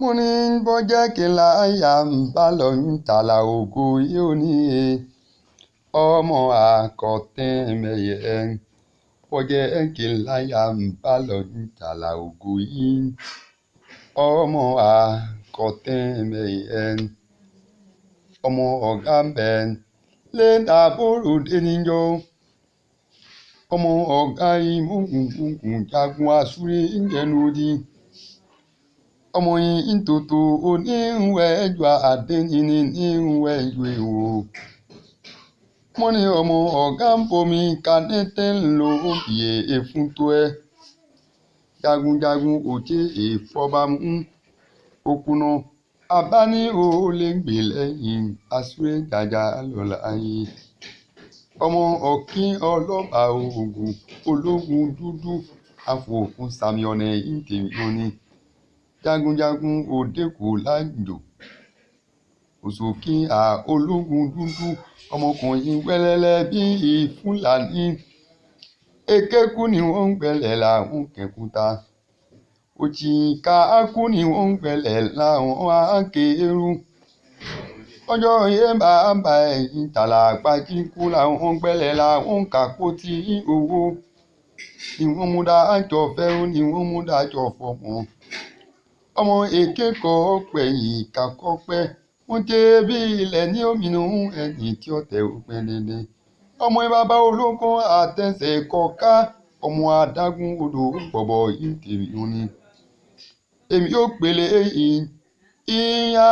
Mo ní bọ́jẹ́ kí láyà ń bá lọ ń tàlà ògo yóò ní e. Ọmọ àkọ́tẹ́mẹyẹ. Bọ́jẹ́ kí láyà ń bá lọ ń tàlà ògo yìí. Ọmọ àkọ́tẹ́mẹyẹ. Ọmọ ọ̀gá bẹ̀ lẹ́dàbòrò dé níjọ́. Ọmọ ọ̀gá ìmúkùnkùn jagun asúré ń odi. Ọmọ yìí ń tòtò oníwẹ̀ẹ́jọ àdénìní níwẹ̀ẹ́jọ èèwò. Mo ní ọmọ ọ̀gá ń bomi kanẹ́tẹ́ ń lo òbíye efun tó ẹ. Jagunjagun òjé ìfọbamú. Òkùnà abáni ó lè gbè lẹ́yìn asúré jàjà lọ́la yìí. Ọmọ ọ̀kín ọlọ́ba ògùn ológun dúdú afòkun sàmì ọ̀nà ìtẹ̀mí òní. Jagunjagun òdekù lájò. Òsòkí à ológun dúdú ọmọkùnrin wẹ́lẹ́lẹ́ bíi Fúlàní. Èkékú ni wọ́n ń gbẹ́lẹ̀ làwọn kẹ̀kúta. Òjìká kú ni wọ́n ń gbẹ́lẹ̀ làwọn akéèrú. Ọjọ́ yẹn bàbá ẹ̀yìn tàlàpà kíkú làwọn gbẹ́lẹ̀ làwọn kàpótí owó. Ni wọ́n mú dájọ́ fẹ́rú ni wọ́n mú dájọ́ fọmọ. Ọmọ èké kọ́ pẹ̀yìn kakọ́pẹ́. Wọ́n jẹ́ bí ilẹ̀ ní òmìnú ẹni tí ó tẹ̀ ó pẹ́ dédé. Ọmọ bàbá ológun àtẹ̀sẹ̀ kọ̀ọ̀ká. Ọmọ adágún odò gbọ̀bọ̀ ìtẹ̀mí òní. Èmi yóò pèlè ìyá.